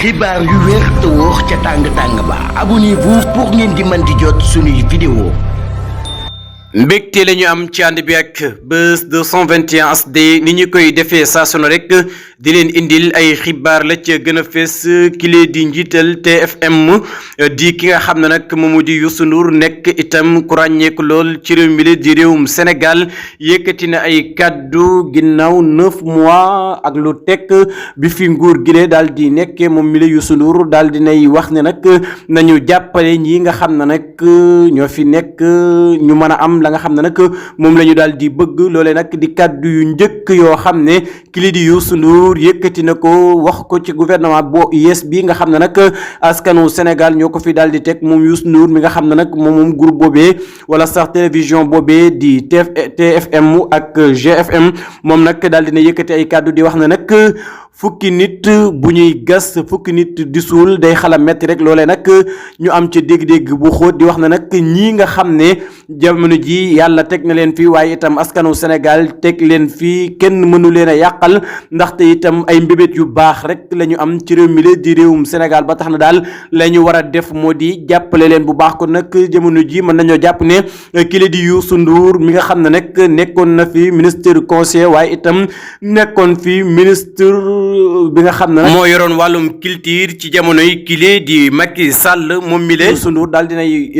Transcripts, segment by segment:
xibaar yu wér te wóor ca tàng ba abonnez-vous pour ngeen di mën di jot suñuy vidéo. mbégte la ñu am ci ànd bi ak Buzz 221 HD ni ñu koy defee saa su ne rek di leen indil ay xibaar la ca gën a fees kile di njiital TFM di ki nga xam ne nag moomu di Youssou Ndour nekk itam ku ràññeeku lool ci réew mi la di réewum Sénégal yëkkati na ay kàddu ginnaaw 9 mois ak lu tekk bi fi nguur gi daal di nekkee moom mi la Youssou Ndour daal di nay wax ne nag nañu jàppale ñi nga xam ne nag ñoo fi nekk ñu mën a am la nga xam ne nag moom la ñu daal di bëgg loolee nag di kàddu yu njëkk yoo xam ne kili di Youssou Ndour yëkkati na ko wax ko ci gouvernement boo yees bi nga xam ne nag askanu Sénégal ñoo ko fi daal di teg moom Youssou Ndour mi nga xam ne nag moom groupe boobee wala sax télévision boobee di TFM ak GFM moom nag daal dina yëkkati ay kàddu di wax ne nag fukki nit bu ñuy gas fukki nit di suul day xala metti rek loolee nag ñu am ci dégg-dégg bu xóot di wax ne nag ñii nga xam ne jamono ji yàlla teg na leen fii waaye itam askanu Sénégal teg leen fii kenn mënu leen a yàqal ndaxte itam ay mbébét yu baax rek la ñu am ci réew mi la di réewum Sénégal ba tax na daal la ñu war a def moo di jàppale leen bu baax kon nag jamono ji mën nañoo jàpp ne kii di Youssou Ndour mi nga xam ne nag nekkoon na fi ministre conseiller waaye itam nekkoon fi ministre bi nga xam ne nag moo yoroon wàllum culture ci jamonoy kile di Macky Sall moom mi lee Youssou Ndour daal dinay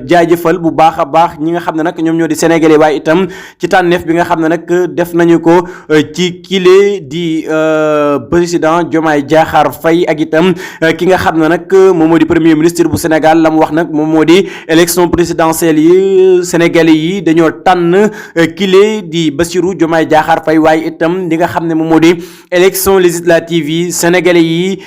jaajëfal bu baax a baax ñi nga xam ne nag ñoom ñoo di sénégalais waaye itam ci tànneef bi nga xam ne nag def nañu ko ci kile di président Diomaye Diakhar Faye ak itam ki nga xam ne nag moom moo di premier ministre bu Sénégal la mu wax nag moom moo di élection présidentielle yi sénégalais yi dañoo tànn kile di Bassirou Diomaye Diakhar Faye waaye itam li nga xam ne moom moo di élection législative yi sénégalais yi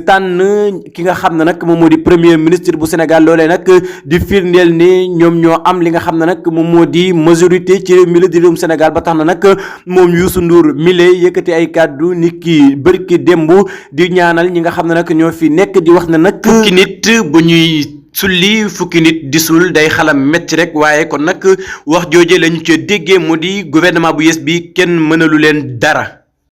tànn ki nga xam ne nag moom moo di premier ministre bu Sénégal loolee nag di firndeel ne ñoom ñoo am li nga xam ne nag moom moo di majorité ci réew mi la di réewum Sénégal ba tax na nag moom Youssou Ndour mile yëkkati ay kàddu nit ki bërki démb di ñaanal ñi nga xam ne nag ñoo fi nekk di wax ne nag fukki nit bu ñuy sulli fukki nit di sul day xalam metti rek waaye kon nag wax jooje lañu ca déggee mu di gouvernement bu yes bi kenn mënalu leen dara